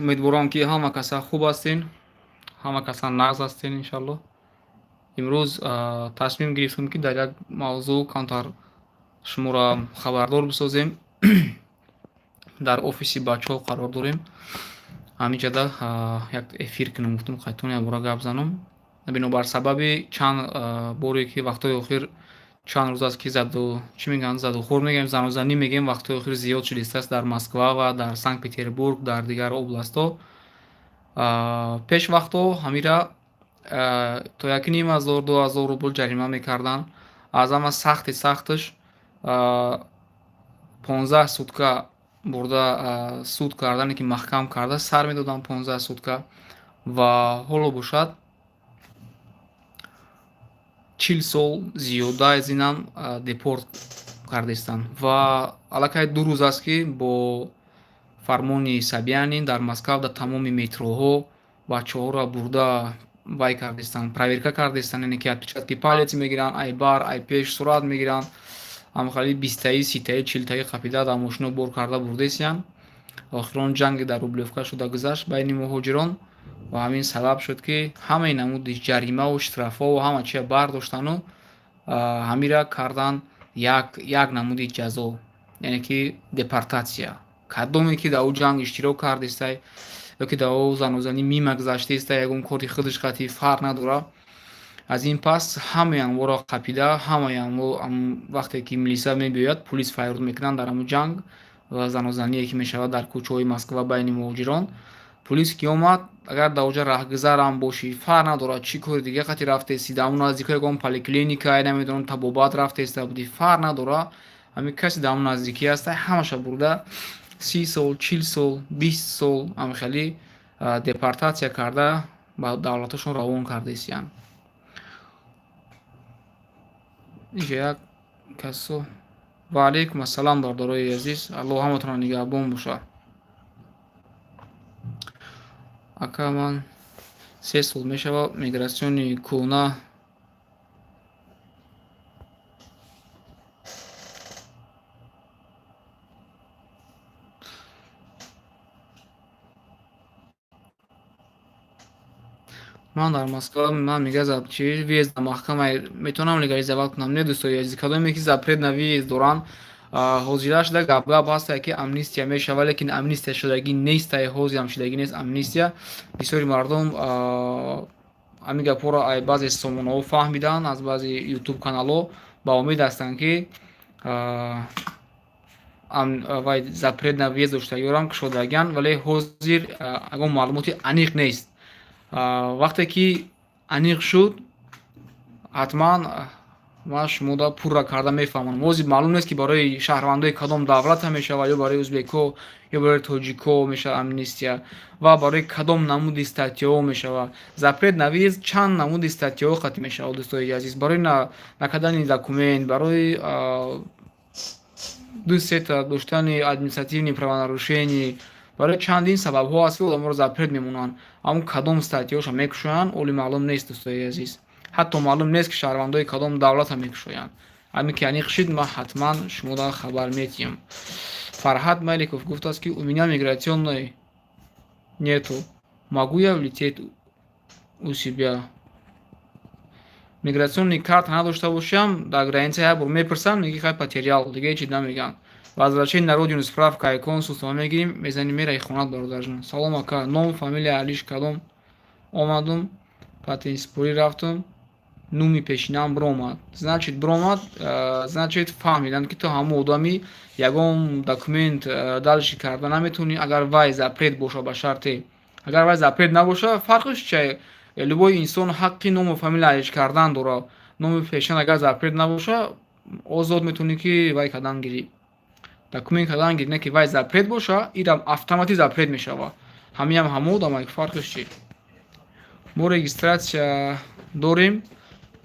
Умедворам, ки ҳама каса хуб ҳастен, ҳама каса нағз ҳастен, иншаллоҳ. Имрӯз тасмим гирифтем, ки дар як мавзӯъ камтар шуморо хабардор бисозем. Дар офиси бачаҳо қарор дорем. Ҳаминҷода як эфир кунам, гуфтам, қайтон якбора гап занам. Бинобар сабаби чанд боре, ки вақтҳои охир, чанд рӯз аст, ки заду чӣ мегӯянд, задухӯр мегӯем, занозанӣ мегӯем, вақтҳои охир зиёд шудистааст дар Москва ва дар Санкт Петербург, дар дигар областҳо. Пеш вақтҳо ҳамира то 1500, 2000 рубл ҷарима мекарданд. Аз ҳама сахти сахташ 15 сутка бурда суд кардане, ки маҳкам карда сар медоданд 15 сутка. Ва ҳоло бошад, 40 сол зиёда аз инам депорт кардистанд. Ва аллакай 2 рӯз аст, ки бо фармони Собянин дар Москва дар тамоми метроҳо бачаҳоро бурда вай кардистанд, проверка кардистанд, яъне ки отпечатки палец мегиранд, ай бар, ай пеш сурат мегиранд. Ҳамхали 20-таи, 30-таи, 40-таи қапида дар мошино бор карда бурдесиянд. Охирон ҷанге дар Рублевка шуда гузашт байни муҳоҷирон ва ҳамин сабаб шуд, ки ҳамаи намуди ҷаримаву штрафҳову ҳама чия бардоштану ҳамира кардан як намуди ҷазо, яъне ки депортатсия. Кадоме ки дар ӯ ҷанг иштирок кардистай ё ки дар ӯ занозанӣ мима гузаштаистай, ягон кори худаш қатъи фарқ надорад. Аз ин пас ҳамаи анворо қапида, ҳамаи анво вақте ки милиса мебиёяд, пулис файрд мекунанд. Дар ҳамун ҷанг ва занозание, ки мешавад дар кӯчаҳои Москва байни муҳоҷирон, пулис ки омад, агар дар оҷа раҳгузарам бошӣ, фарқ надорад, чӣ кори дига қати рафтеси, дар ҳамун наздикҳо ягон поликлиника, намедонам, табобат рафтеста будӣ, фарқ надорад, ҳамин касе дар ҳамун наздикӣ ҳаста, ҳамаша бурда 30 сол, 40 сол, 20 сол ҳамихелӣ депортатсия карда ба давлаташон равон кардесиянд. Инҷа як касо. Ва алайкум ассалом, бародарои азиз, Аллоҳ ҳаматонро нигаҳбон бошад. Ака, ман 3 сол мешавад мигратсиони кӯҳна. Ман дар Москва, ман мега, чи въезд маҳкама метавонам легализовать кунам? Не, дӯстои азиз, кадоме ки запрет на въезд доранд, ҳозира шуда гап-гап ҳастае, ки амнистия мешавад, лекин амнистия шудагӣ нестае, ҳозирам шудагӣ нест амнистия. Бисёри мардум ҳамин гапҳоро аз баъзе сомонаҳо фаҳмиданд, аз баъзе ютуб каналҳо, ба умед ҳастанд, ки вай запрет на въезд доштагиёрам кушодагианд, вале ҳозир ягон маълумоти аниқ нест. Вақте ки аниқ шуд, ҳатман ман шумода пурра карда мефаҳмонам. Ҳозир маълум нест, ки барои шаҳрвандои кадом давлата мешавад, ё барои ӯзбекҳо, ё барои тоҷикҳо мешавад амнистия ва барои кадом намуди статьяҳо мешавад. Запрет на въезд чанд намуди статьяҳо қатъ мешавад, дӯстои азиз: барои накардани документ, барои ду сета доштани административный правонарушение, барои чандин сабабҳо аст, ки одаморо запрет мемонанд. Аммо кадом статьяҳоша мекушоянд, оли маълум нест, дӯстои азиз. Ҳатто маълум нест, ки шаҳрвандои кадом давлата мекушоянд. Ҳамин ки аниқ шид, ман ҳатман шуморо хабар метиҳам. Фарҳад Маликов гуфтааст, ки у меня миграционной нету, могу я влететь у себя? Миграционный карта надошта бошам, дар граница як бор мепурсанд, меги хай, потерял, дига ҳечи намегӯянд. Возвращение на родину справка консульство мегирим, мезанем, мераи хонат, бародарҷон. Салом, ака, ном, фамилия алиш кадом омадум, патентспорӣ рафтум, нуми пешинам биромад. Значит, биромад, значит, фаҳмиданд, ки ту ҳамон одами, ягон документ дальше карда наметавонӣ, агар вай запрет боша. Ба шарте, агар вай запрет набоша, фарқиш чия? Любой инсон ҳаққи ному фамилия алиш кардан дорад. Номи пешин агар запрет набоша, озод метавонӣ, ки вай кардан гирӣ, документ кардан гирӣ. Не ки вай запрет боша, ирам автоматик запрет мешавад. Ҳамиам ҳамон одама, фарқиш чи? Мо регистрация дорем,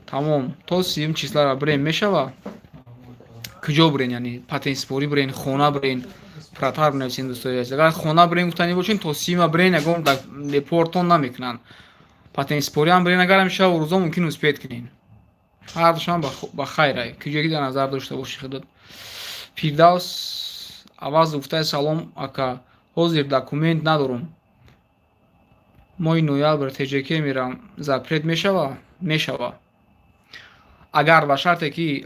тамом, то 30-юм числара бирем мешава? Куҷо бирен? Яъне патентспорӣ бирен, хона бирен? Пурратар бинависен, дӯстои азиз. Агар хона бирен гуфтанӣ бошен, то 30-юма бирен, ягон депортон намекунанд. Патентспориам бирен, агар ҳамеша рӯзо мумкин успеть кунен. Ҳардушам ба хайрай, куҷое ки дар назар дошта боши худат. Фирдавс Аваз гуфтаи: салом, ака, ҳозир документ надорам. Моҳи ноябр ТЖК мерам, запрет мешава? Мешава, агар ба шарте ки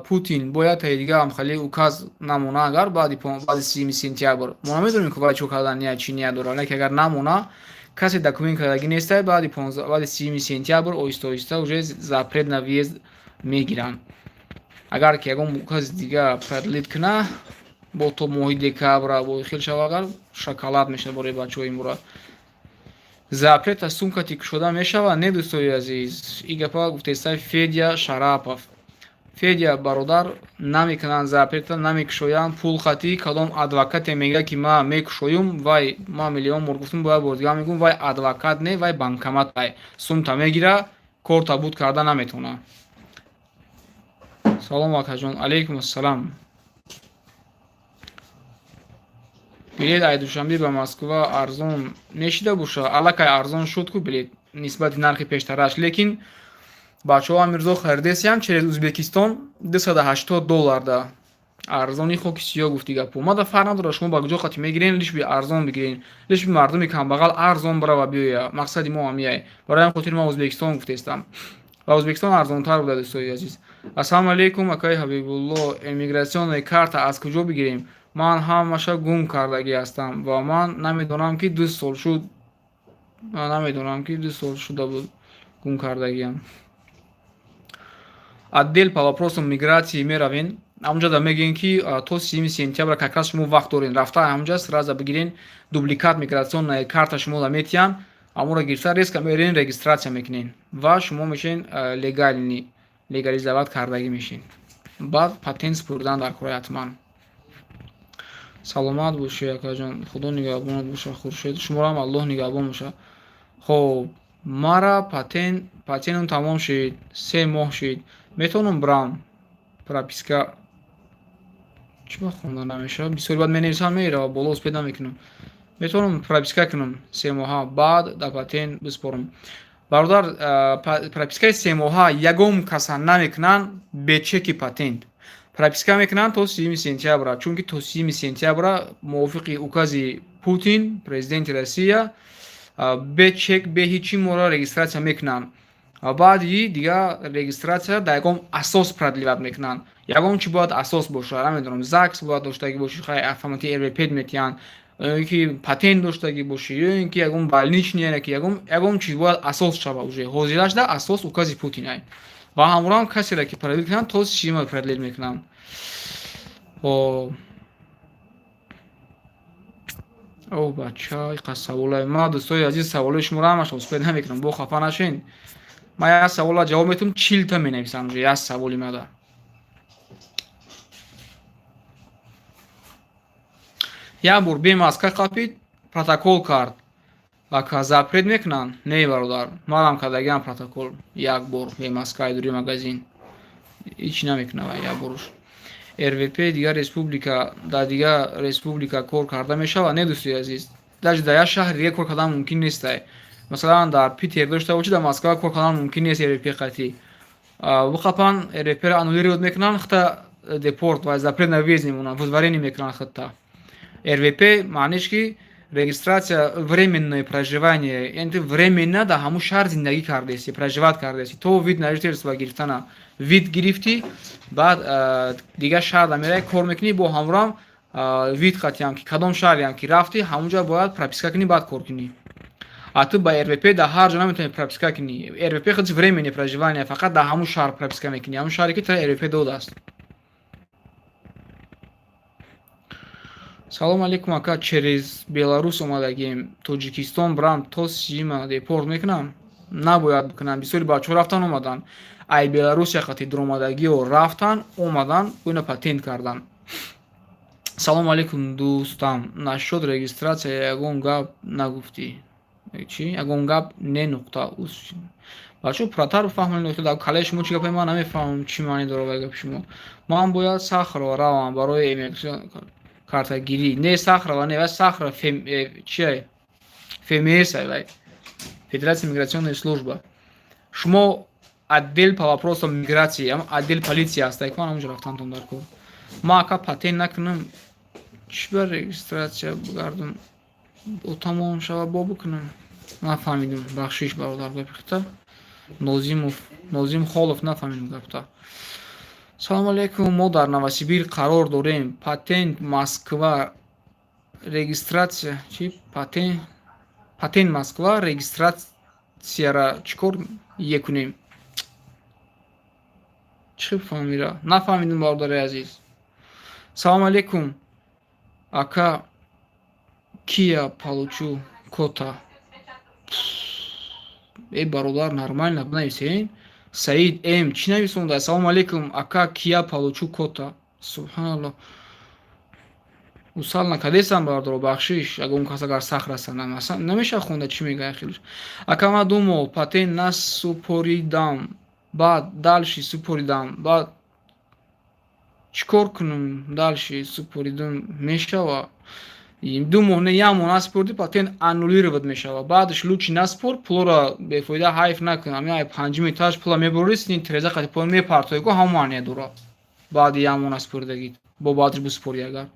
Путин бояд таи дига хеле указ намона. Агар баъди 30 сентябр, мо намедонем, ки вай чо кардан ния, чӣ ния дора, лекин агар намона, касе документ кардагӣ нестай, баъди 30 сентябр оҳиста оҳиста уже запрет на въезд мегиранд. Агар ки ягон укази дига продлить куна, бо то моҳи декабра бо хел шава, агар шоколад мешавад бораи бачаҳои мура. Запрета сумкати кушода мешавад? Не, дӯстои азиз, и гапа гуфтестай Федя Шарапов. Федя бародар, намекунанд, запрета намекушоянд пул хатӣ. Кадом адвокате мегӯяд, ки ман мекушоюм, вай, ман миллион бор гуфтум, бояд бор дигар мегӯм, вай адвокат не, вай банкомат. Вай сумта мегира, корта буд карда наметавонад. Салом, акаҷон. Алайкум ассалам. Билет ай Душанбе ба Москва арзон мешида боша? Аллакай арзон шуд ку билет нисбати нархи пештараш, лекин бачаҳо Амирзо харидесиям через Узбекистон 280 доллар да. Арзони хоки сиёҳ гуфти гапу. Мада фарқ надорад, шумо ба куҷо қати мегирен, лишь бы арзон бигирен, лишь бы мардуми камбағал арзон барава биёя. Мақсади мо ҳамияй. Барои ҳам хотир ман Узбекистон гуфтестам ва Узбекистон арзонтар буда, дӯстои азиз. Ассалому алайкум, акаи Ҳабибулло. Иммиграционная карта аз куҷо бигирем? Ман ҳамаша гум кардагӣ ҳастам ва ман намедонам, ки 2 сол шуд, намедонам, ки 2 сол шуда буд гум кардагиам. Отдел по вопросам миграции меравен, ҳамунҷа мегӯен, ки то 30 сентябра как раз шумо вақт дорен рафта, ҳамунҷа сразу бигирен дубликат миграционная карта. Шумо метиҳанд, ҳамонро гирифта, резко мерен, регистрация мекунен ва шумо мешен легальный, легализовать кардагӣ мешен. Баъд патент спурдан дар кори ҳатман. Саломат бошӣ, акаҷон, Худо нигаҳбонат боша. Хуршед, шуморо Аллоҳ нигаҳбон боша. Хоб, мара патентам тамом шид, 3 моҳ шид, метавонам бирам прописка? Чӣ ба хонда намешавад? Бисёри баъд менависам, мерава боло, успеть намекунам. Метавонам прописка кунам 3 моҳа, баъд да патент биспорам? Бародар, пропискаи 3 моҳа ягон каса намекунанд бе чеки патент. Прописка мекунанд то 30 сентябра, чунки то 30 сентябра мувофиқи укази Путин, президенти Россия, бе чек, бе ҳичи моро регистрация мекунанд. Баъди дигар регистрация дар ягон асос продлевать мекунанд. Ягон чи бояд асос бошад, намедонам, ЗАГС бояд доштагӣ бошӣ, хай, автомати РВП метиҳанд, ё ки патент доштагӣ бошӣ, ё ин ки ягон больничный, ки ягон чиз бояд асос шава. Уже ҳозирашда асос укази Путинай ва ҳамроҳам касеро ки продлить кунанд, то 30-ма продлить мекунанд. О бача, иқа саволае. Ма, дӯстои азиз, саволои шуморо ҳамаша успеть намекунам, бо хафа нашен. Ман як савола ҷавоб метавам, 40-та менависам уже як саволи мада. Як бор бе маска қапид, протокол кард, ака, запрет мекунанд? Не, бародар, манам кардагиам протокол як бор бе маска дури магазин, ҳеч намекунад як боруш. РВП дигар республика, дар дигар республика кор карда мешавад? Не, дӯстои азиз, даже дар як шаҳри дига кор кардан мумкин нестай. Масалан, дар Питер дошта бошӣ, дар Москва кор кардан мумкин нест. РВП қатъӣ биқапан, РВПро аннулировать мекунанд, хита депорт ва запрет на въезд мемонанд, выдворение мекунанд хита. РВП маъниш ки регистрация временное проживание, яъне ту временно дар ҳамун шаҳр зиндагӣ кардаести, проживать кардаести то вид на жительство гирифтана. Вид гирифтӣ, баъд дигар шаҳр да меравӣ, кор мекунӣ, бо ҳамроҳам вид қатиам, ки кадом шаҳреам ки рафтӣ, ҳамунҷа бояд прописка кунӣ, баъд кор кунӣ. А ту ба РВП дар ҳар ҷо наметавонӣ прописка кунӣ. РВП худш временное проживание, фақат дар ҳамун шаҳр прописка мекунӣ, ҳамун шаҳре ки тура РВП додааст. Салом алейкум, ака. Через Беларус омадагием, Тоҷикистон брам, то 30-ма депорт мекунам? Набояд бикунам. Бисёри бачаҳо рафтан, омадан, ай Беларусия қати дуромадагио рафтан, омадан, ина патент кардан. Салому алейкум, дӯстам. Насчёт регистрация ягон гап нагуфтӣ. Чӣ ягон гап не нуқта. Бачаҳо, пурратар фаҳмонед. Дар калаи шумо чӣ гапе, ман намефаҳмам, чӣ маъне дорад вай гапи шумо. Ман бояд Сахарова равам барои картагирӣ? Не, Сахарова не, вай Сахарова чия, ФМС, вай Федерация миграционная служба. Шумо отдел по вопросам миграции, отдел полиция ҳаста, ман ҳамонҷо рафтантон дар кор. Ман, ака, патент накунам, чӣ ба регистрация бигардам? Бо тамом шава, бо бикунам. Нафаҳмидим, бахшиш, бародар, гапихта. Нозимов, Нозим Холов, нафаҳмидим гапта. Салому алейкум, мо дар Новосибир қарор дорем. Патент Москва регистрация чи, патент Москва регистрацияра чӣ кор екунем? Чӣ фаҳмира? Нафаҳмидим, бародари азиз. Салому алейкум, ака, кия получу кота? Э, бародар, нормально бинависен. Саид М чӣ нависонда? Салому алейкум, ака, кия получу кота? Субҳаналло, усал накардесам, бародаро, бахшиш. Ягон кас агар сахт расанам, намешавад хонда, чӣ мегӯяд хелш. Ака, ман 2 моҳ патент насупоридам, баъд дальше супоридам, баъд чӣ кор кунам? Дальше супоридам мешава? 2 моҳ не, як моҳ насупордӣ, патент аннулировать мешава. Баъдаш лучше насупор, пулоро бефоида ҳайф накун. Ами панҷум этаж пула мебурӣ, сини тиреза қати поён мепартоӣ ку, ҳамон маъния дорад. Баъди як моҳ насупоридагӣ бо баъдаш бисупорӣ. Агар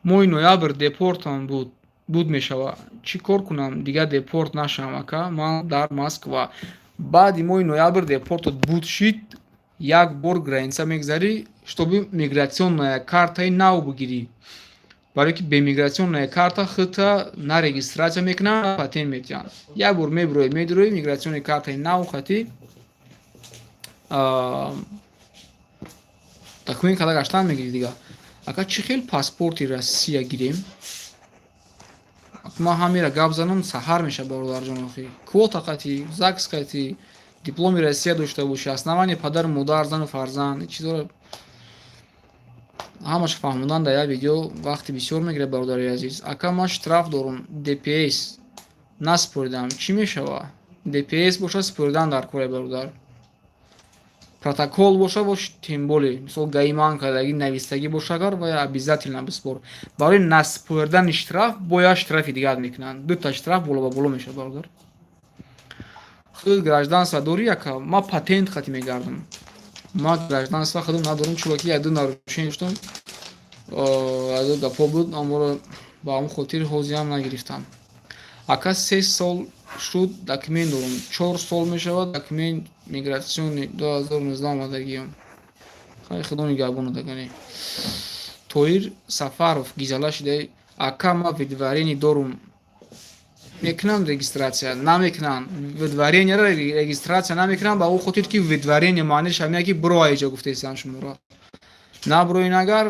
моҳи ноябр депортам буд мешава, чӣ кор кунам, дигар депорт нашавам? Ака, ман дар Москва. Баъди моҳи ноябр депортот буд шид, як бор граница мегзарӣ, чтобы миграционная картаи нав бигирӣ, барое ки бе миграционная карта худта на регистрация мекунанд, на патент метиҳанд. Як бор мебироӣ, медироӣ, миграционная картаи нав хати документ карда гаштан мегирӣ дигар. Ака, чӣ хел паспорти Россия гирем? Ман ҳамира гап занам, саҳар меша, бародарҷон. Охи, квота қати, ЗАГС қати, дипломи Россия дошта бошӣ, основание падару модар, зану фарзанд, чизоро ҳамаш фаҳмодан дар як видео вақти бисёр мегирад, бародари азиз. Ака, ман штраф дорум, ДПС насупоридам, чӣ мешава? ДПС боша, супоридан дар коре, бародар. Протокол боша бош, тем более, мисол, ГАИ ман кардагӣ, навистагӣ боша агар, вая обязательно биспор. Барои насупоридани штраф бояд штрафи дигар мекунанд, дута штраф боло ба боло мешавад, бародар. Худ гражданство дорӣ, ака? Ман патент хати мегардам, ман гражданство худам надорам, чунки як-ду нарушение доштам, як-ду гапҳо буд, аморо ба ҳамон хотир ҳозиам нагирифтам. Ака, 3 сол шуд документ дорам, 4 сол мешавад документ миграционный, 2019 омадагиам. Хай, худо нигаҳбонад. Агане Тоир Сафаров гизала шида. Ака, ман выдворение дорум, мекунам регистрация? Намекунанд выдворениеро, регистрация намекунанд, ба он хотир ки выдворение маъниш ҳамия ки биро аиҷа гуфтаистанд шуморо. Набироин агар,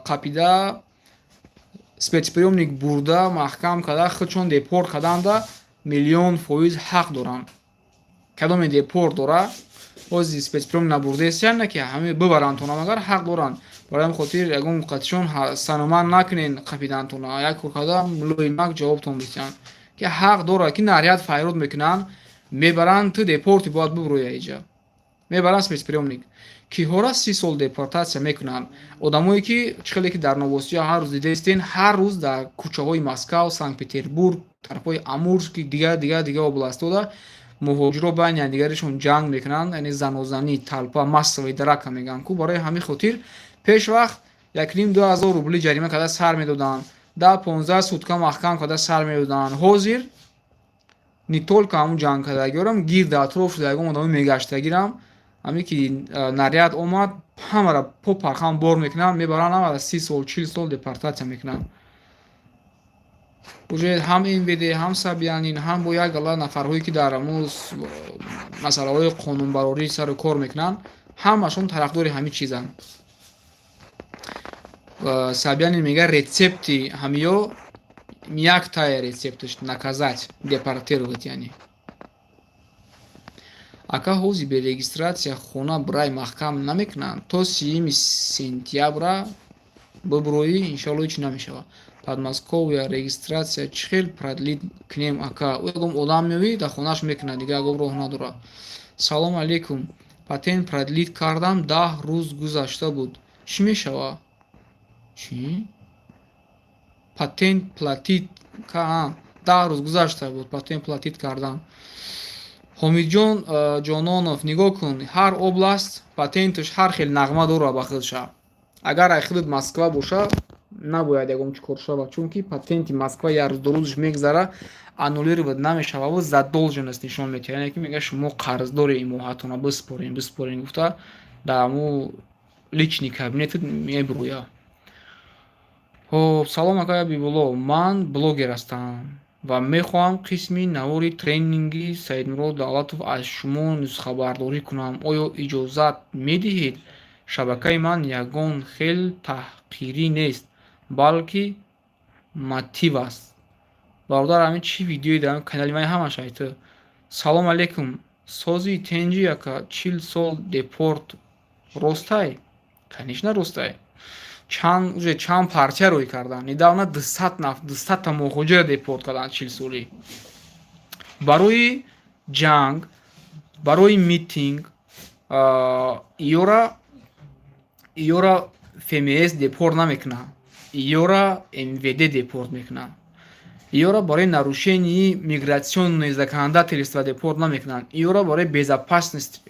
қапида спецприёмник бурда маҳкам карда, худшон депорт карданда миллион фоиз ҳақ доранд. Кадоме депорт дора, бози спецприёмник набурдаестиян, на ки ҳаме бибарандтонам агар, ҳақ доранд. Барои ҳамин хотир ягон қатишон саноман накунен, қапидантона як кор карда, мулоимак ҷавобтон бисиҳанд, ки ҳақ дорад, ки наряд файрод мекунанд, мебаранд, ту депорти, бояд бубурӯи аиҷа, мебаранд спецприёмник. Киҳора 30 сол депортатсия мекунанд? Одамое ки чӣ хеле ки дар новостиҳо ҳар рӯз дидаистен, ҳар рӯз дар кӯчаҳои Москав, Санкт Петербург, тарафҳои Амурски, дигар, дигар, дигар областҳода муҳоҷиро байни якдигарашон ҷанг мекунанд, яъне занозанӣ, толпа, массовый драка мегӯянд ку. Барои ҳамин хотир пешвақт 1500-ду ҳазор рубли ҷарима карда сар медоданд, 10-15 сутка маҳкам карда сар медоданд. Ҳозир не только ҳамун ҷангкардагиёрам, гирди атроф шуда ягон одами мегаштагирам, ҳаме ки наряд омад, ҳамара по пархам бор мекунанд, мебаранд, ҳамара 30 сол, 40 сол депортатсия мекунанд. Уже ҳам МВД, ҳам Собянин, ҳам бо як гала нафарҳое ки дар ҳамун масъалаҳои қонунбарорӣ сару кор мекунанд, ҳамашон тарафдори ҳамин чизанд. Собянин мегӯяд, рецепти ҳамиё яктая, рецепташ наказать, депортировать. Яъне, ака, ҳози бе регистрация хона бирай маҳкам намекунанд? То 30-юми сентябра бибуроӣ, иншоалло, ҳеч намешавад. Подмосковье регистрация чӣ хел продлить кунем, ака? Ягон одам меоӣ, дар хонааш мекунад, дигар ягон роҳ надорад. Салому алейкум, патент продлить кардам, 10 рӯз гузашта буд, чӣ мешавад? Чӣ патент платить? 10 рӯз гузашта буд, патент платить кардам. Ҳомидҷон Ҷононов, нигоҳ кун, ҳар област патенташ ҳар хел нағма дорад ба худша. Агар ай худат Москва боша, набояд ягон чӣ кор шавад, чунки патенти Москва як рӯз, 2 рӯзаш мегзара. Аннулировать намешавад, задолженность нишон медиҳад, яъне ки мегӯяд, шумо қарздори имоҳатона, биспорен, биспорен гуфта, дар ҳамун личный кабинетат мебурӯяд. Хоб, салом, акай Ҳабибулло, ман блогер ҳастам ва мехоҳам қисми навори тренинги Саидмурод Давлатов аз шумо нусхабардорӣ кунам. Оё иҷозат медиҳед? Шабакаи ман ягон хел таҳқирӣ нест, балки мотив аст. Бародар, ҳамин чӣ видеое дар канали ман, ҳамаш айто. Салом алейкум, сози тенҷи, ака, 40 сол депорт ростай? Конечно, ростай. Чанд уже, чанд партия рӯй карданд. Недавно 200 та муҳоҷира депорт карданд, 40-солӣ, барои ҷанг, барои митинг. Иёра ФМС депорт намекунад, иёра МВД депорт мекунад. Иёра барои нарушении миграционное законодательство депорт намекунанд, иёра барои безопасность,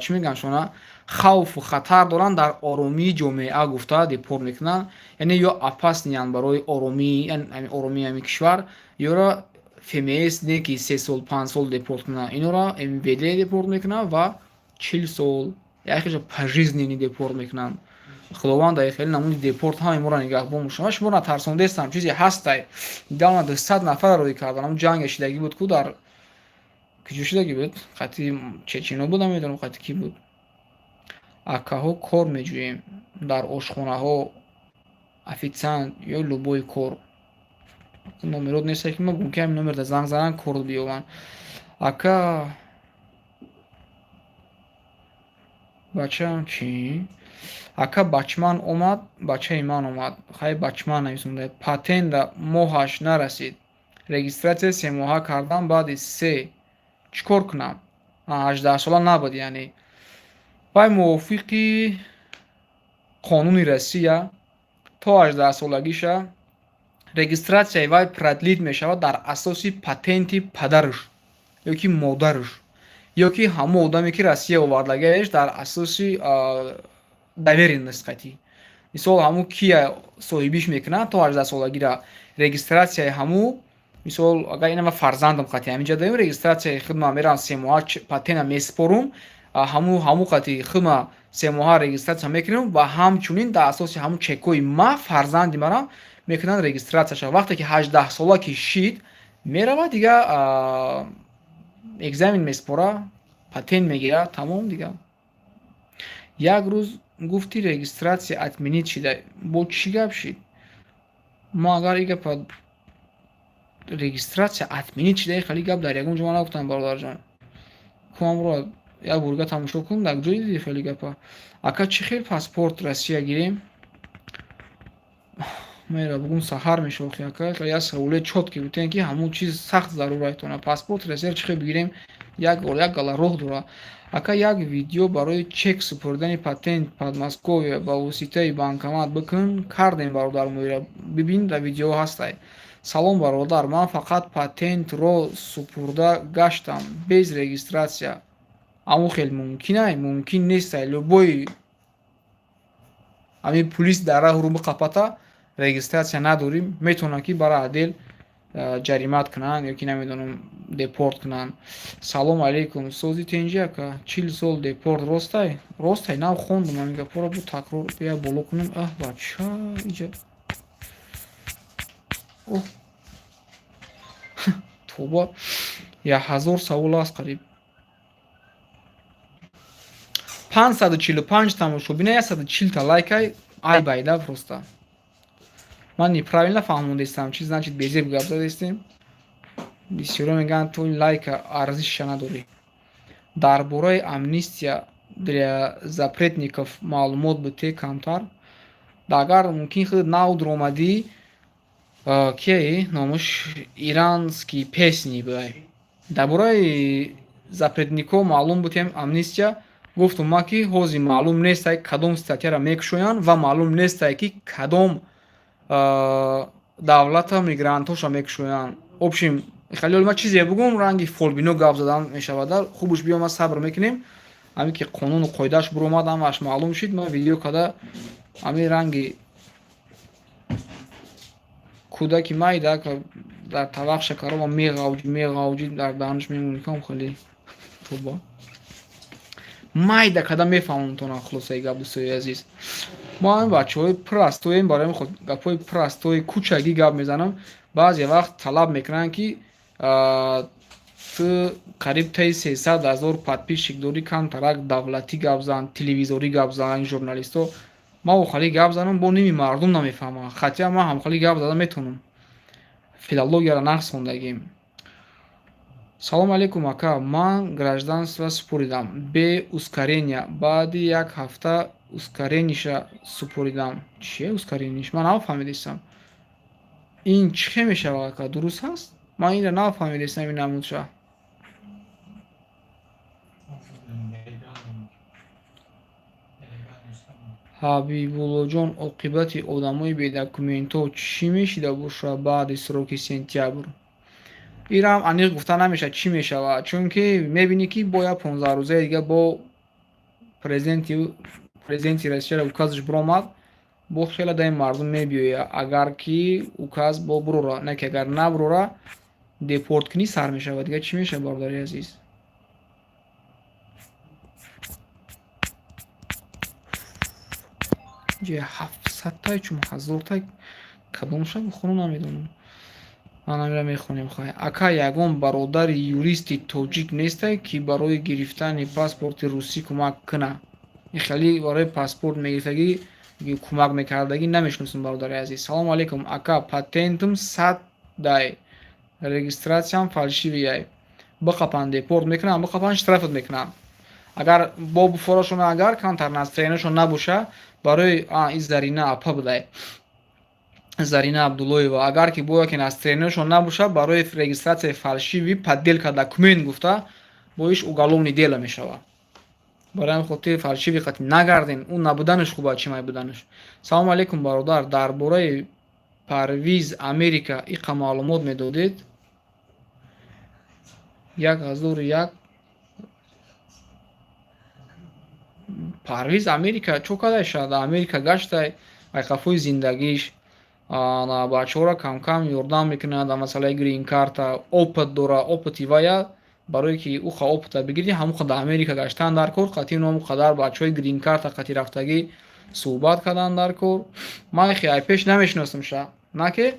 чӣ мегӯянд шуна, хавфу хатар доранд дар оромии ҷомеа гуфта депорт мекунанд. Яъне ё опасный янд барои оромии ҳамин кишвар. Ёра ФМС не ки 3 сол, 5 сол депорт кунанд, инора МВД депорт мекунад ва 40 сол, яхеша пожизненный депорт мекунанд. Худованд ай хеле намуди депорт ҳамаи моро нигаҳбон бошад. Ман шуморо натарсондестам, чизе ҳастай. Недавно 200 нафарро рӯй кардан, ҳамн ҷанге шидагӣ буд ку, дар куҷо шидагӣ буд, қати чечино буд, намедонам, қати кӣ буд. Акаҳо, кор меҷӯем дар ошхонаҳо, офитсиант ё любой кор. Номерот несте, ки ма мумкин ҳамин номерда занг зананд, кор биёбанд. Ака, бачаам чӣ? Ака, бачман омад, бачаи ман омад. Хай, бачман нависонда. Патента моҳаш нарасид, регистрация 3 моҳа кардам, баъди се чӣ кор кунам? 18-сола набуд, яъне вай мувофиқи қонуни Россия то 18-солагиша регистрация и вай продлить мешавад дар асоси патенти падараш ё ки модараш, ё ки ҳамон одаме, ки Россия овардагиаш, дар асоси доверенность қатъӣ. Мисол, ҳамун кия соҳибиш мекунад, то 18-солагира регистрация и ҳамун. Мисол, агар ина ма фарзандам қатъи ҳаминҷа даем, регистрация и худма мерам, 3 моҳа патента месупорум, ҳамун қатъи худма 3 моҳа регистрация мекунем ва ҳамчунин дар асоси ҳамун чекҳои ма фарзанди марам мекунанд регистрация шавад. Вақте ки 18-сола ки шид, меравад, дига экзамен месупора, патент мегирад, тамом дига. Як рӯз гуфти, регистрация отменить шида, бо чӣ гап шид? Мо агар и гапа, регистрация отменить шида, хеле гап дар ягон ҷо ман нагуфтам, бародарҷон. Куамро як бурга тамошо кун, дар ҷое диди хеле гапа? Ака, чӣ хел паспорт Россия гирем? Мера бугум, саҳар мешохи, ака, як саволе чёткий бутен, ки ҳамун чиз сахт зарурайтона. Паспорт Россия чӣ хел бигирем? Як як гала роҳ дора. Ака, як видео барои чек супурдани патент Подмосковье ба воситаи банкомат бикун. Кардем, бародар Муира, бибин, дар видео ҳастай. Салом, бародар, ман фақат патентро супурда гаштам без регистрация, аммо хел мумкинай? Мумкин нестай. Любой ҳамин пулис дар раҳ рӯ биқапата, регистрация надорим, метавонанд, ки бара отдел ҷаримат кунанд ё ки намедонам, депорт кунанд. Салом алейкум, сози тенҷи, ака, 40 сол депорт ростай? Ростай, нав хондум ҳамин гапҳоро, бу такрор бия боло кунем. Аҳ, бача, иҷа, оҳ, тоба, 1000 савол аст қариб. 545 тамошобина, 140-та лайкай, ай байда. Просто ман неправильно фаҳмондестам, чи значит, безеб гап задестем. Бисёро мегӯянд, ту лайка арзишша надорӣ. Дар бораи амнистия для запретников маълумот бите камтар. Агар мумкин худ нав дуромадӣ, кияи номаш иранский песни будай. Дар бораи запретник ҳо маълум бутем. Амнистия гуфтум ма, ки ҳозир маълум нестай, кадом статья ро мекушоянд, ва маълум нестай, ки кадом давлата мигрантҳоша мекушоянд. Общем, халёл, ма чизе бугум, ранги фолбино гап задан мешавад. Хубуш биё, ма сабр мекунем, ҳамин ки қонуну қоидааш буромад, ҳамааш маълум шид, ман видео када, ҳамин ранги кӯдаки майда Дар тавақ шакароба меғавҷи, меғавҷи, дар даҳанаш мемонӣ, кам хеле тоба майда када мефаҳмонтона. Хулосаи гап, дӯстои азиз, мо ҳамин бачаҳои простоем. Барои худ гапҳои простои кучагӣ гап мезанам. Баъзе вақт талаб мекунанд, ки ту қариб таи 300 000 подписчик дорӣ, камтарак давлатӣ гап зан, телевизорӣ гап зан, журналистҳо. Ман охали гап занам, бо ними мардум намефаҳманд, хотя ман ҳамхали гап зада метавонам, филологияро нақс хондагим. Салому алейкум, ака. Ман гражданство супоридам бе ускорения, баъди як ҳафта ускорениша супоридам. Чие ускорениш? Ман нафаҳмидистам, ин чӣ хел мешавад, ака? Дуруст ҳаст? Ман инро нафаҳмидистам, ин намудша. Ҳабибуллоҷон, оқибати одамои бедокументҳо чӣ мешида бошад баъди сроки сентябр? Ирам аниқ гуфта намешавад, чӣ мешавад, чунки мебинӣ, ки бо як 15 рӯзаи дига бо президенти Россияро указаш биромад, бо хеле даи мардум мебиёяд. Агар ки указ бо бурора, не ки агар набурора, депорткунӣ сар мешавад. Дига чӣ мешавад, бародари азиз? Ҷои 700-тай чум 1000-тай кадомша бихонам, намедонам. Ман амира мехонем. Хай, ака, ягон бародари юристи тоҷик нестай, ки барои гирифтани паспорти русӣ кӯмак куна? Хеле барои паспорт мегирифтагӣ кӯмак мекардагӣ намешиносам, бародари азиз. Салому алейкум, ака. Патентам сад дай, регистратсиям фальшивый. Биқапан, депорт мекунам? Биқапан, штрафат мекунам. Агар бо буфорашон, агар камтар настроениашон набоша барои и Зарина апа будай, Зарина Абдуллоева, агар ки бояд ки настроениашон набоша, барои регистратсияи фальшивый, подделка документ гуфта, боиш уголовный дело мешавад. Барои ҳамин хотир фальшивый қати нагарден, ӯ набуданаш хуб, чи май буданаш. Салому алейкум, бародар. Дар бораи Парвиз Америка иқа маълумот медодед? 1001 Парвиз Америка чо кадай шад? Америка гаштай, айқафои зиндагиш бачаҳоро камкам ёрдам мекунад дар масъалаи грин-карта. Опыт дора, опыти вая. Барое ки уха опыта бигирӣ, ҳамуқа дар Америка гаштан дар кор, қатъи ном қадар бачаҳои грин-карта қати рафтагӣ суҳбат кардан дар кор. Ман хе ай пеш намешиносам ша, на ки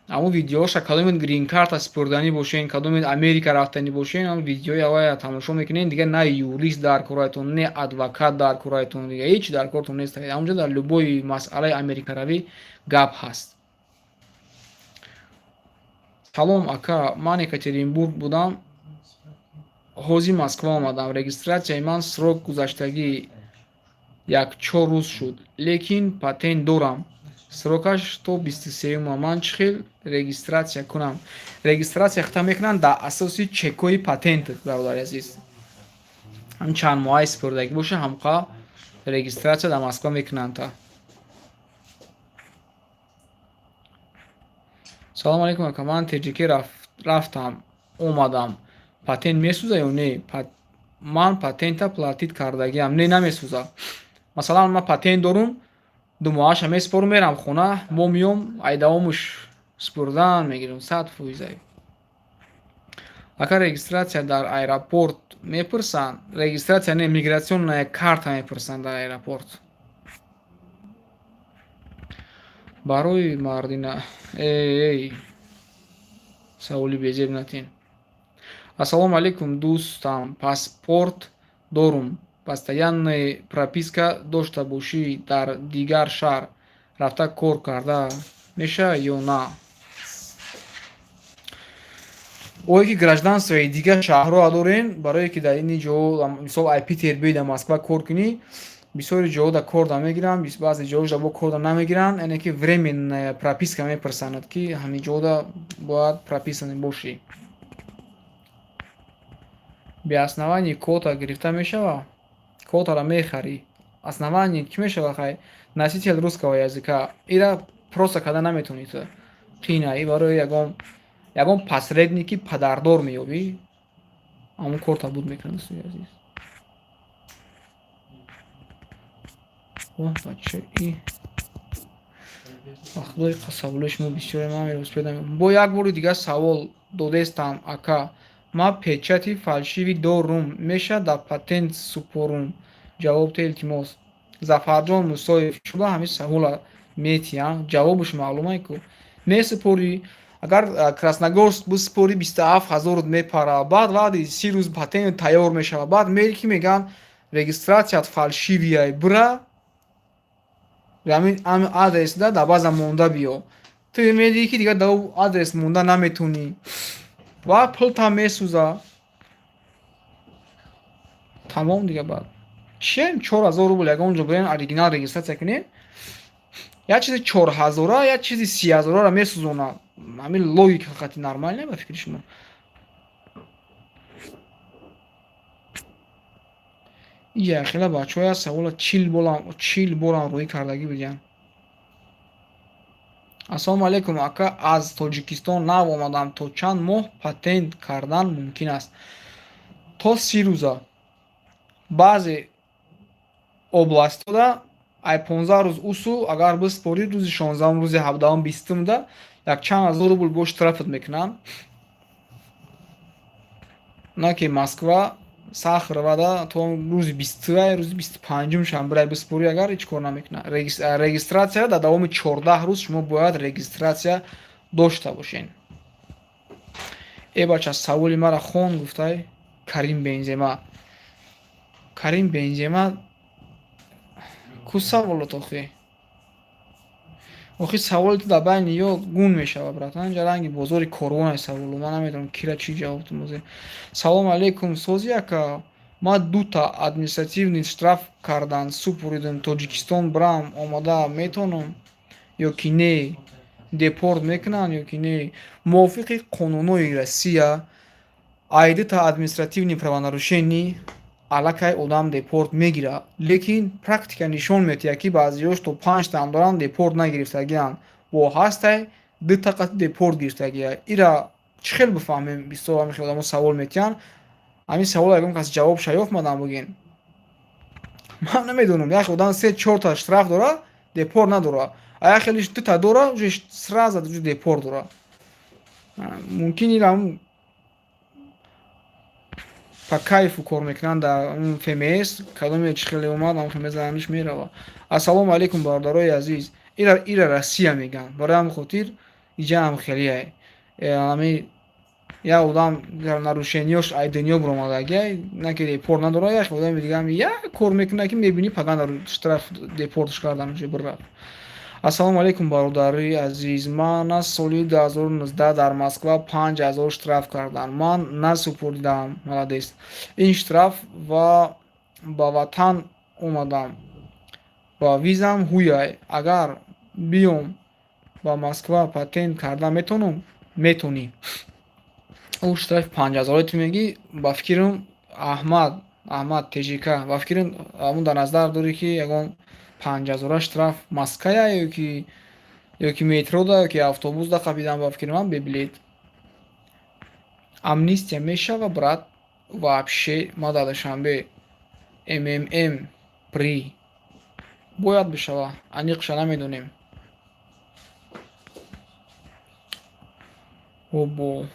ҳамун видеоша. Кадомед грин-карта супурданӣ бошен, кадомед Америка рафтанӣ бошен, ҳамун видеои авая тамошо мекунен. Дига на юрист дар корайтон, не адвокат дар корайтон, дига ҳеч дар кортон нест. Ҳамунҷо дар любои масъалаи америкаравӣ гап ҳаст. Салом, ака. Ман Екатеринбург будам, ҳозир Москва омадам. Регистратсияи ман срок гузаштагӣ, як-чор рӯз шуд, лекин патент дорам, срокаш то 23-юма. Ман чӣ хел регистратсия кунам? Регистратсия хита мекунанд дар асоси чекҳои патентат, бародари азиз. Ҳам чанд моҳаи супурдагӣ боша, ҳамқа регистратсия дар Москва мекунанд. Та салому алейкум, ака. Ман теҷикӣ рафтам омадам, патент месӯза ё не? Ман патента платить кардагиам. Не, намесӯза. Масалан, ман патент дорум, 2 моҳаша месупорам, мерам хона, мо миём, айдавомуш супурдан мегирам 100%. Ака, регистратсия дар аэропорт мепурсанд? Регистратсия не, миграционная карта мепурсанд дар аэропорт. Барои мардина эй, саволи безеб натин. Ассалому алейкум, дӯстам. Паспорт дорум, постоянная прописка дошта бошӣ, дар дигар шаҳр рафта кор карда мешавад ё на? Ое ки гражданствои дигар шаҳрҳоро дорен, барое ки дар ини ҷо, мисол, ай Питер биёи дар Москва кор кунӣ, бисёри ҷоҳо да кор да мегиранд, баъзе ҷоҳо да бо кор да намегиранд. Яъне ки временная прописка мепурсанд, ки ҳамин ҷода бояд прописанный бошӣ. Без основания квота гирифта мешавад? Квотаро мехарӣ. Основание чӣ мешавад? Хай, носитель русского языка, ира просто карда наметавонӣ ту, қина. И барои ягон посредники падардор меёбӣ, ҳамон корта буд мекунад, дӯстони азиз. Бача, и Ба худои саволои шумо бисёре, ман велосипед намеёбам. Бо як бори дигар савол додестам, ака. Ман печати фальшивый дорум, меша да патент супорум? Ҷавоб те, илтимос. Зафарҷон Мусоев, шумо ҳамин савола метиҳам, ҷавобаш маълумае ку. Месупорӣ, агар Красногорск бисупорӣ, 27 ҳазорут мепара. Баъд ваъди 30 рӯз патент тайёр мешавад. Баъд мери, ки мегӯянд, регистрация т фальшивый ай, бира ҳамин адресда дар база монда биё. Ту медиҳӣ, ки дигар дар адрес монда наметонӣ ва пултам месӯза. Тамом, дига баъд чием, 4000 рубл ягон ҷо бирен, оригинал регистрация кунем, як чизи 4000-а, як чизи 30 ҳазораро месӯзонад. Ҳамин логика хати нормал не, ба фикри шумо? Ия, хела бачаҳо як савола 40 борам рӯӣ кардагӣ будиянд. Ассалому алайкум, ака, аз Тоҷикистон нав омадам, то чанд моҳ патент кардан мумкин аст? То 30 рӯза. Баъзе область ҳода ай 15 рӯз усу агар биспорӣ, рӯзи 16-ум, рӯзи 17-ум, 20-умда якчанд ҳазор рубл бо штраф ат мекунанд. На ки Москва Сахаровада то рӯзи 20-ай, рӯзи 25-ум шанбирай биспорӣ, агар ҳеҷ кор намекунад. Регистрация дар давоми 14 рӯз шумо бояд регистрация дошта бошед. Э, бача, саволи мара хон, гуфтай Карим Бензема. Карим Бензема, ку саволот охи? Охи, саволи ту дар байни ё гун мешавад, братан. Инҷа ранги бозори корвонай саволу. Ман намедонам, кира чӣ ҷавоб тумозе. Салому алейкум, сози, ака. Ман дута административный штраф кардан супоридам, Тоҷикистон бирам омада метавонам ё ки не? Депорт мекунанд ё ки не? Мувофиқи қонунҳои Россия, ай дута административный правонарушение аллакай одам депорт мегирад, лекин практика нишон медиҳад, ки баъзеҳош то панҷтаам доранд, депорт нагирифтагианд, бо ҳастай дута қати депорт гирифтагия. Ира чӣ хел бифаҳмем? Бисёр ҳамин хел одамо савол метиҳанд. Ҳамин савол ягон кас ҷавоб шаёфт мадам бигӯен, ман намедонам. Як одам се чорта штраф дора, депорт надора, а як хелиш дута дора, уже сразу уже депорт дора. Мумкин ира по кайфу кор мекунанд дар ФМС, кадоме чӣ хеле омад, ам мезананиш, мерава. Ассалому алайкум, бародарои азиз. Ира Россия мегӯянд, барои ҳамин хотир иҷаам хелияй. Ами як одам нарушения ёш ай дунё биромадагиай, на ки депорт надора, як одами дигаам як кор мекунад, ки мебинӣ, паган штраф, депортш кардан, уже бирафт. Ассалому алайкум, бародари азиз. Мана соли 2019 дар Москва 5000 штраф карданд, ман насупурдам. Молодец. Ин штраф ва ба ватан омадам, ба визам ҳуяй. Агар биём ба Москва, патент карда метавонам? Метавонӣ. Ӯ штрафи 5000-ое ту мегӣ, ба фикрам, Аҳмад, Аҳмад ТЖК, ба фикрам, ҳамун дар назар дорӣ, ки ягон 5000-а штраф Москвая ё ки метрода, ё ки автобусда қапидан, ба фикри ман, бе билет. Амнистия мешава, брат, вообще? Ма дар Душанбе мм при бояд бишава, аниқша намедонем. Обо,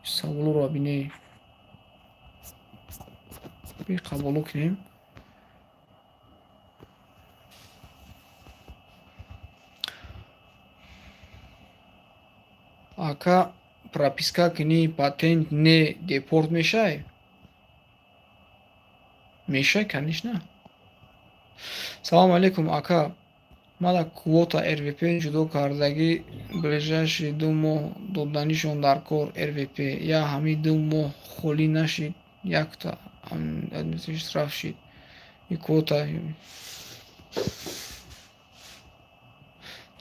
саволоро бинӣ, беқабулу кунем. Ака, прописка кунӣ, патент не, депорт мешавӣ? Мешавӣ, конечно. Салому алейкум, ака. Мада квота РВП ҷудо кардагӣ, ближайший 2 моҳ доданишон дар кор РВП. Я ҳамин 2 моҳ холӣ нашид, якта штраф шид и квота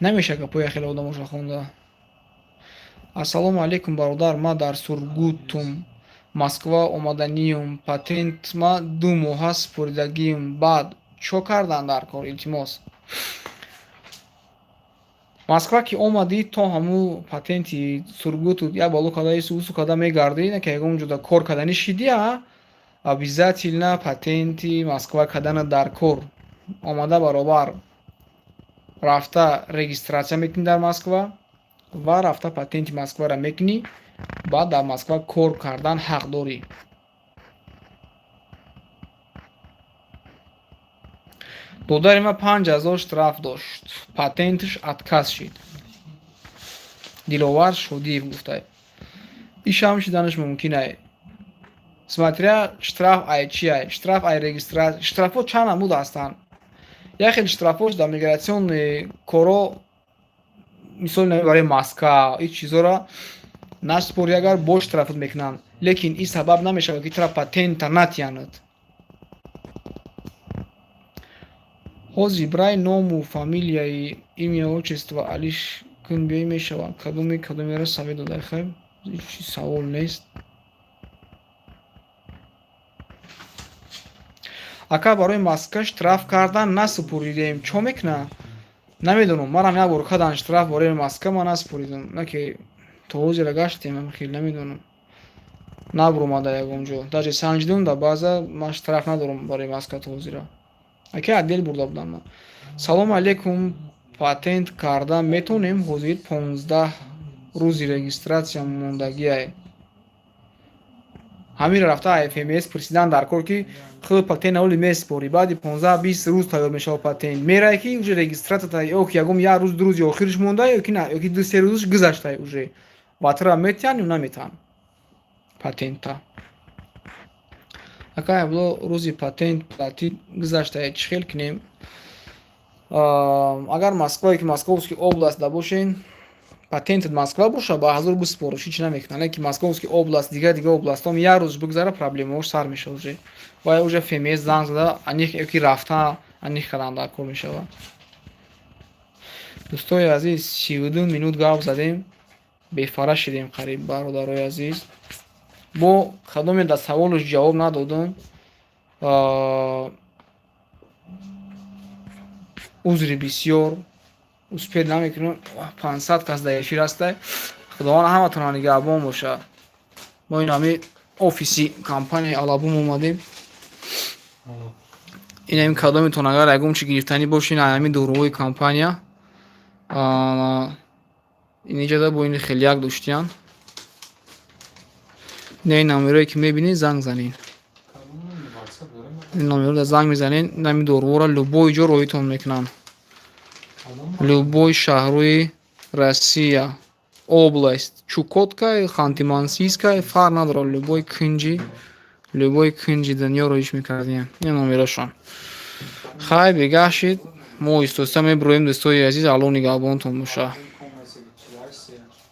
намеша. Гапоя хеле одамоша хонда. Ассалому алейкум, бародар. Ман дар Сургутум, Москва омаданиюм, патентма 2 моҳа супоридагиюм, баъд чо кардан дар кор, илтимос? Москва ки омадӣ, то ҳамун патенти Сургуту як боло карда, ису карда мегардӣ, на ки ягон ҷода кор карданӣ шидия, обязательно патенти Москва кардана дар кор. Омада баробар. Рафта регистрация мекунӣ дар Москва ва рафта патенти Москваро мекунӣ, баъд дар Москва кор кардан ҳақ дорӣ. Додари ман 5000 штраф дошт, патентш отказ шид. Диловар Шодиев гуфта. Ишам шиданаш мумкин ай. Смотря штраф ай чи ай, штраф ай регистрация, штрафҳо чанд намуд ҳастанд. Як хел штрафҳош дар миграционный коро, мисол барои маска, ин чизҳоро насупорӣ, агар бо штрафот мекунанд, лекин ин сабаб намешавад, ки тура патента натиҳанд. Ҳозир брай ному фамилияи, имя, отчество алиш кун, биёй, мешавад. Кадоме кадомеро совет додай, хай, ҳеҷ савол нест. Ака, барои маска штраф кардан насупоридем, чо мекуна? Намедонам, манам як бор кадан штраф барои маска, ман насупоридам. На ки то ҳозира гаштем, хел намедонам. Набуромада ягон ҷо. Даже санҷидум да баъза, ман штраф надорам барои маска то ҳозира. Ака, отдел бурда будам ман. Салому алейкум, патент карда метавонем ҳозир, 15 рӯзи регистрация мондагиай. Ҳаминро рафта ФМС пурсидан дар кор, ки худ патент оли месупорӣ, баъди 15-20 рӯз тайёр мешавад патент. Мерай ки уже регистрация ё ки ягон як рӯз, 2 рӯзи охириш монда, ё ки на, ё ки 2-3 рӯзаш гузаштай уже. Ва тура метиҳанд ё наметиҳанд патента. Ака, абло рӯзи патент платить гузаштае, чӣ хел кунем? Агар Москва ки Московский область да бошен, патентат Москва боша, ба ҳазор биспориш, ҳеч намекунад. Не ки Московский область, дигар дигар областҳом як рӯз бигзара, проблемаош сар мешавад уже. Ва уже ФМС занг зада, аниқ ё ки рафта аниқ кардан дар кор мешавад. Дӯстои азиз, 32 минут гап задем, бефара шидем қариб, бародарои азиз. Бо кадоме дар саволаш ҷавоб надодум, узри бисёр, успеть намекунем. 500 кас дар эфир ҳастай. Худованд ҳаматонро нигаҳбон бошад. Мо ин ҳами офиси компанияи Алабум омадем. Ин ҳамин кадометон агар ягон чи гирифтанӣ бошед, ҳамин доруҳои компания. Ин иҷода бо ин хеле як доштиян. Ин номерое ки мебинед, занг занед. Ин номерро занг мезанед, ин ҳамин доруҳоро любой ҷо роитон мекунанд. Любой шаҳрҳои Россия, область, Чукотка, Ханты-Мансийская, фарқ надорад, любой кунҷи дунё роиш мекардем. Ин номерашон. Хай, бегаҳ шид, мо оҳиста мебуроем, дӯстои азиз, Аллоҳ нигаҳбонтон бошад.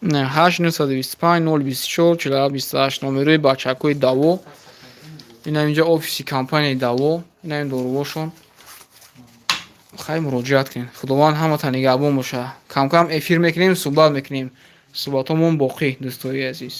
8 925 024 47 28 номерои бачакҳои Даво. Ин инҷа офиси компанияи Даво, ин ҳамин доруҳошон. Хай, муроҷиат кунед. Худованд ҳаматон нигаҳбон бошад. Камкам эфир мекунем, суҳбат мекунем. Суҳбатҳомон боқӣ, дӯстои азиз.